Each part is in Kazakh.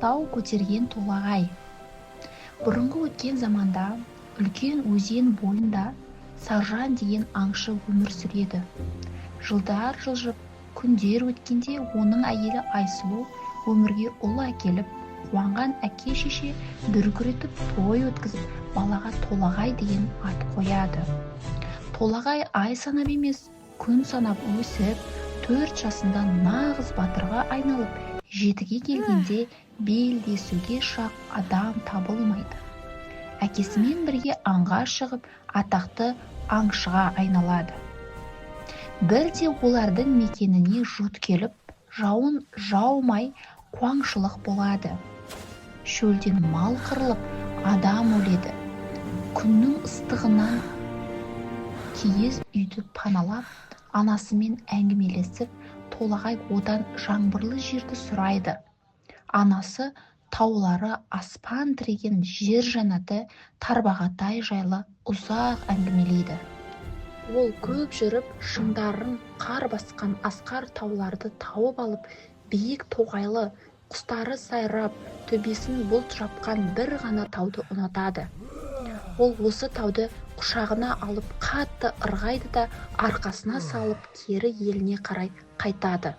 Тау көтерген Толағай. Бұрынғы өткен заманда үлкен өзен бойында Саржан деген аңшы өмір сүреді. Жылдар жылжып, күндер өткенде оның әйелі Айсұлу өмірге ұл әкеліп, қуанған әке-шеше дүркіретіп той өткізіп, балаға Толағай деген ат қояды. Толағай ай санап емес, күн санап өсіп, 4 жасында нағыз батырға айналып, 7-ге келгенде белдесуге шақ адам табылмайды. Әкесімен бірге аңға шығып, атақты аңшыға айналады. Бірде олардың мекеніне жұт келіп, жауын жаумай қуаңшылық болады. Шөлден мал қырылып, адам өледі. Күннің ыстығына киіз үйді паналап, анасымен әңгімелесіп, Толағай одан жаңбырлы жерді сұрайды. Анасы таулары аспан тіреген жер жәннаты Тарбағатай жайлы ұзақ әңгімелейді. Ол көп жүріп, шыңдарын қар басқан асқар тауларды тауып алып, биік тоғайлы, құстары сайрап, төбесін бұлт жапқан бір ғана тауды ұнатады. Ол осы тауды құшағына алып қатты ырғайды да, арқасына салып кері еліне қарай қайтады.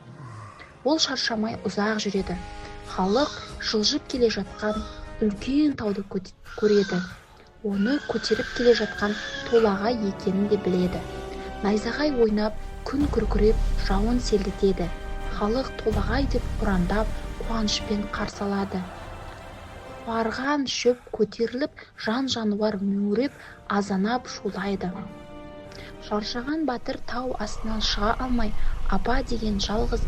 Ол шаршамай ұзақ жүреді. Халық жылжып келе жатқан үлкен тауды көреді. Оны көтеріп келе жатқан Толағай екенін де біледі. Найзағай ойнап, күн күркіреп, жауын селдетеді. Халық Толағай деп ұрандап, қуанышпен қарсы алады. Қуарған шөп көтеріліп, жан-жануар мөңіреп, азанап шулайды. Шаршаған батыр тау астынан шыға алмай, апа деген жалғыз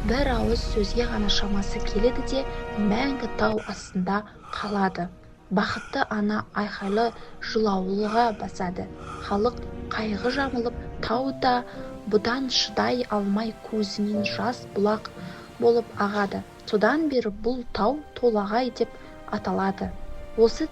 бір ауыз сөзге ғана шамасы келеді де, мәңгі тау астында қалады. Бақытты ана айқайлы жылаулыға басады. Халық қайғы жамылып, тау да бұдан шыдай алмай көзінен жас бұлақ болып ағады. Содан бері бұл тау Толағай деп аталады. Осы